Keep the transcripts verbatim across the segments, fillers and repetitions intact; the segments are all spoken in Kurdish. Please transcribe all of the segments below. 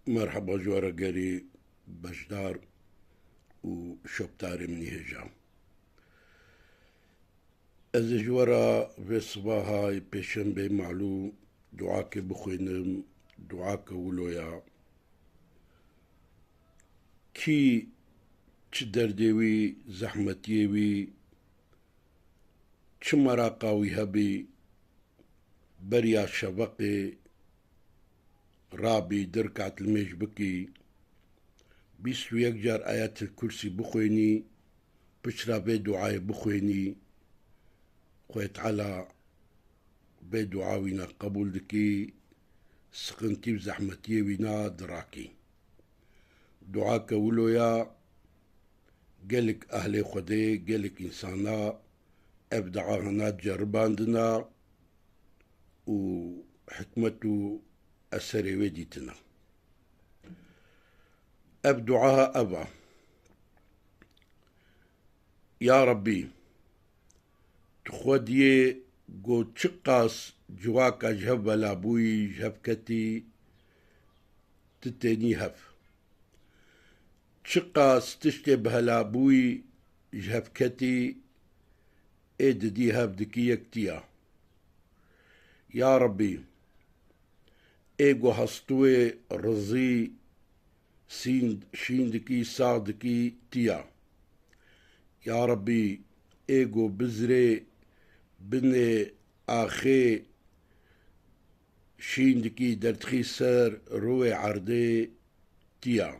Merheba ji we re gelî beşdar û şopdarê min î hêja. Ez ê ji we re vê sibaha yê pêşembê malûm duakê bixwînim, duake wilo ya. Kî çi derdê wî, zehmetiyê wî, çi meraqa wî hebî, beriya şeveqê rabî, di rikatlimêj bikî, bîst û yek car Ayetil Kursî bixwênî, piştre vê duayê bixwênî, Xwedê Teala vê dua wîna qebûl dikî, siqintî û zehmetiyê wîna dirakî. Duake wilo ya, gelek ehlê Xwedê, gelek însana ev dua hana ceribandina û hikmet û eserê wê dîtina. Ev dua ev a. Ya Rebbî, tu xwe diyê ku çiqas civaka ji hev velabûyî, ji hev ketî, tu tênî hev. Çiqas tiştê bi helabûyî ji hev ketî, ê didî hev dikî yek tu ya. Ya Rebbî, ê ku hestûyê rizî sîn, şîn dikî, sax dikî tu ya. Ya Rebbî, ê ku bizrê binê axê şîn dikî, derdixî ser rûyê erdê tu ya.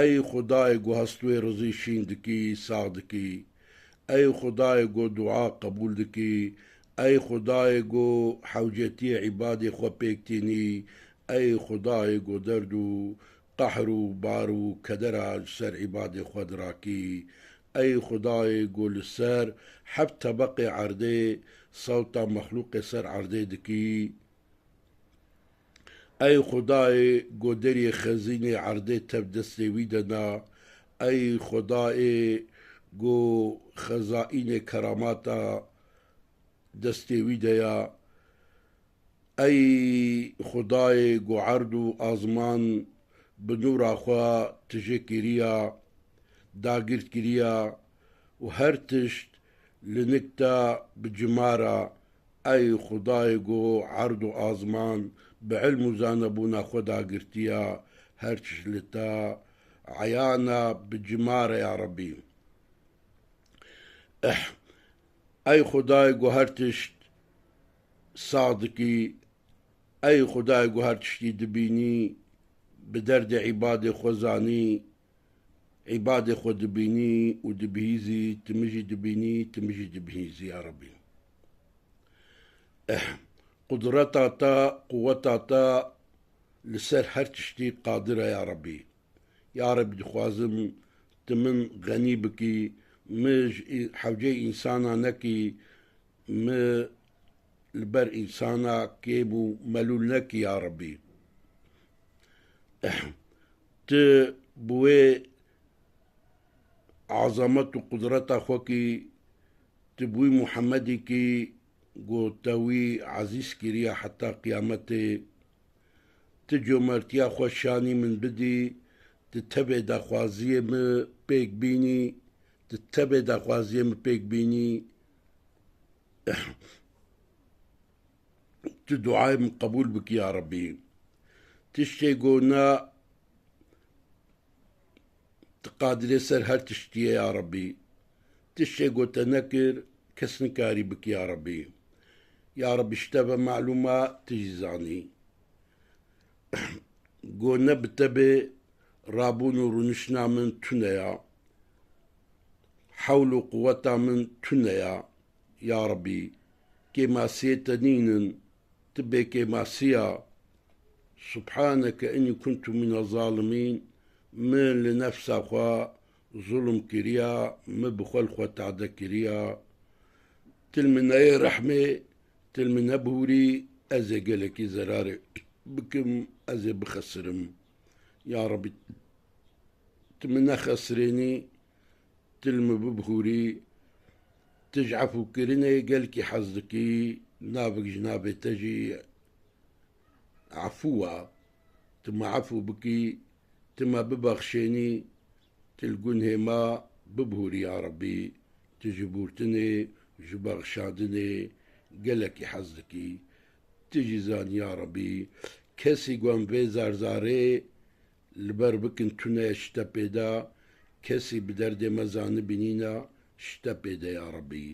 Ey Xwedayê ku hestûyê rizî şîn dikî, sax dikî. Ey Xwedayê ku dua qebûl dikî. Ey Xwedayê ku hewcetiyê îbadê xwe pêk tînî. Ey Xwedayê ku derd û qehr û bar û kedera ji ser îbadê xwe dirakî. Ey Xwedayê ku li ser heft tebeqê erdê sewta mexlûqê ser erdê dikî. Ey Xwedayê ku deriyê xezînê erdê tev destê wî de na. Ey Xwedayê ku xezaînê keramata destê wî de ya. Ey Xwedayê ku erd û azman bi nûra xwe tije kiriya, dagir kiriya û her tişt li nik te bi cimar a. Ey Xwedayê ku erd û azman bi ilm û zanebûna xwe dagirtiya, her tişt li te eyan a, bi cimar e ya Rebbî. Eh, ey Xwedayê ku her tişt sax dikî, ey Xwedayê ku her tiştî dibînî, bi derdê îbadê xwe zanî, îbadê xwe dibînî û dibihîzî, tu min jî dibînî, tu min jî dibihîzî ya Rebbî. Eh, qudreta te, quweta te li ser her tiştî qadir e ya Rebbî. Ya Rebbî, dixwazim tu min xenî bikî, min ji hewceyê însana nekî, min li ber însana kêm û melûl nekî ya Rebbî. Tu bi wê azamet û qudreta xwe kî, tu bi wî Muhemmedî kî ku te wî ezîz kiriya heta qiyametê, tu comertiya xwe şanî min bidî, tu tevê daxwaziyê min pêk bînî, tu tevê daxwaziyê min pêk bînî, tu duayê min qebûl bikî ya Rebbî. Tiştê ku ne, tu qadirê ser her tiştî ye ya Rebbî. Tiştê ku te nekir, kes nikarî bikî ya Rebbî. Ya Rebbî, ji te ve melûm e, tu jî zanî. Ku ne bi te bê, rabûn û rûniştina min tune ya. Hewl û quweta min tune ya. Ya Rebbî, kêmasiyê te nînin, tu bêkêmasî ya. Subhaneke innî kuntu mine zalimîn, min li nefsa xwe zulm kiriya, min bi xwe li xwe tade kiriya. Tu li min neyê rehmê, tu li min nebihûrî, ez ê gelekî zerarê bikim, ez ê bixesirim. Ya Rebbî, tu min nexesirênî, tu li min bibihûrî, tu ji efûkirinê gelkî hez dikî, navek ji navê te jî efû e. Tu me efû bikî, tu me bibexşênî, tu li gunhê me bibûrî ya Rebî. Tu ji bûrtinê, ji bexşandinê gelekî hez dikî. Tu jî zanî ya Rebî. Kesî ku em vê zarzarê li ber bikin tune şite pê de, kesî bi derdê me zanibî nîne, şite pê de ya Rebî.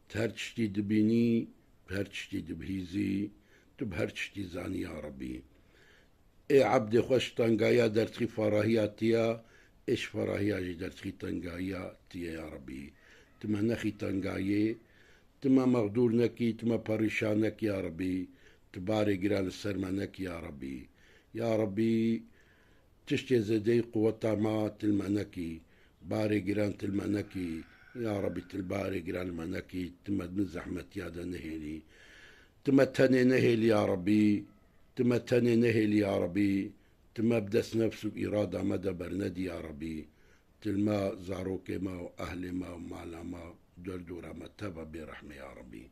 Tu her tiştî dibînî, tu her tiştî dibihîzî, tu bi her tiştî zanî ya Rebî. Ê ebdê xwe ji tengaya dertixî farahiya tiya, ê ji farahiya jî dertixî tengaya tiye ya Rebî. Tu me nexî tengayê, tu me mexdûr nekî, tu me perîşan nekî ya Rebî. Tu barê giran li ser me nekî ya Rebî. Ya Rebî, tiştê zêdeyî quweta me tu li me nekî. Barê giran tu li me nekî. Ya Rebî, tu li barê giran li me nekî. Tu me di zehmetiya de nehêlî. Tu me tenê nehêlî ya Rebî. Tu me tenê nehêlî ya Rebî. Tu me bi dest nefs û îrada me de bernedî ya Rebî. Tu li me, zarokê me û ehlê me û mala me, derdora me teva bêrehmê ya Rebî.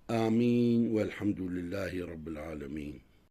Amîn. Welhamdulillahî Rabbil Alemîn.